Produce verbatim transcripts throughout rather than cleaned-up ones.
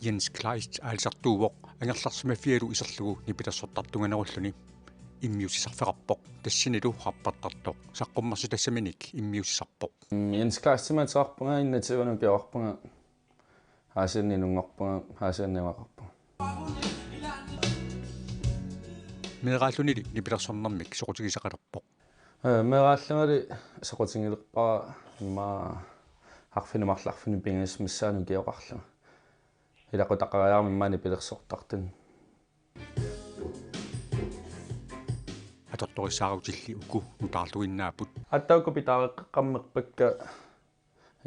Jens Kleist aalisartuuvoq angerlarsimaffialu iserlugu nipilersortartunganerulluni. Immiussisarfeqarpoq, tassanilu rappertartoq saqqummersitassaminik immiussisarpoq. Jens Kleistimik ateqarpunga, enogtyvenik ukioqarpunga, Aasianni inunngorpunga, Aasianni imaqarpunga. Meeraallunili nipilersornermik soqutigisaqalerpoq. Ee, meeraallungali soqutigilerpara immaqa arfineq-marluk arfineq-pingasut missaani ukioqarlunga. Ilaqutaqariarama immaqa nipilersortartuni. Atortorissaarutilli uku nutaarluinnaapput. Aatsaat uku pitaareqqaqqammerpakka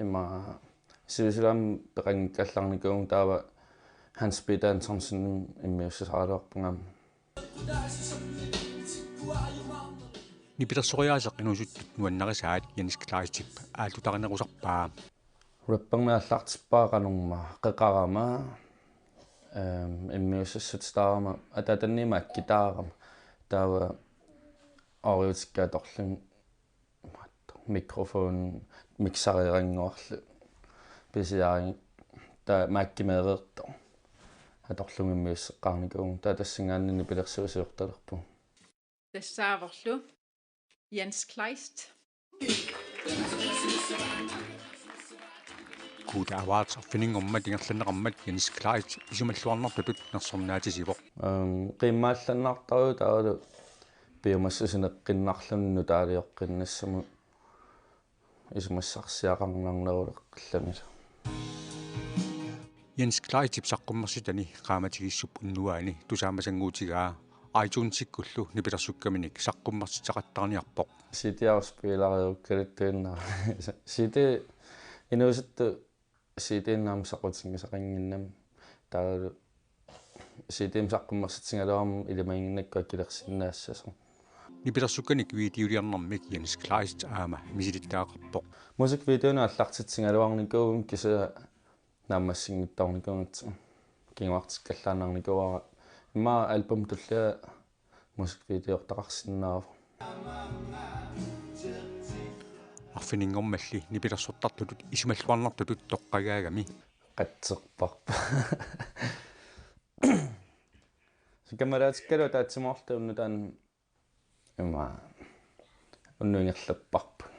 immaqa sivisuumik peqanngikkallarnikuuvunga, taava Hans Peter Antonsen immiussisaraluarpunga. Nipilersoriaaseq inuusuttut nuannarisaat Jens Kleistip aallutarinerusarpaa. Rapperneq aallartippara qanormaa qeqarama, ehm, immiussassutaarama, ataatannimmi kitaarama, taava ooriutikka atorlugit mikrofon mixereerannguarlu pisiaringi, taava maikkimeereertoq atorlugu immiusseqqaarnikuuvunga, taava tassanngaanniit nipilersuusiortalerpunga. Tassaavorlu Jens Kleist. Koda Awards arfininngormat ingerlanneqarmat Jens Kleist isumalluarnartutut nersornaatisivoq. Ehm, qiimmaallannartarujuk taavalu piumassusineqqinnarluni nutaalioqqinnassamut isumassarsiaqarnarneruleqqillamilu. Jens Kleistip saqqummersitani qaammatigissuttup unnuaani tusaamasannguutigaa iTunesikkullu nipilersukkaminik saqqummersitaqattaarniarpoq. C D-afspillererukkaluttuinnarami. C D, inuusuttut C D-nut aamma saqutigisaqannginnami. Taavalu C D-mik saqqummersitigaluarmat ilimaginnginnakku akilersinnaassasoq. Nipilersukkanik videoliarnermik Jens Kleist aamma misilittagaqarpoq. Musikvideonut aallartitsigaluarnikuuvunga, kisianni naammassinngitsoornikuugatsigu. Kinguartikkallaannarnikuuara. Immaqa albumip tullia musikvideortaqarsinnaavoq. Arfininngormalli nipilersortartutut isumalluarnartutut toqqagaagami. Qatserparput. Kammalaatikkalu ataatsimoorluta unnuk taanna immaqa unnuk ingerlapparput.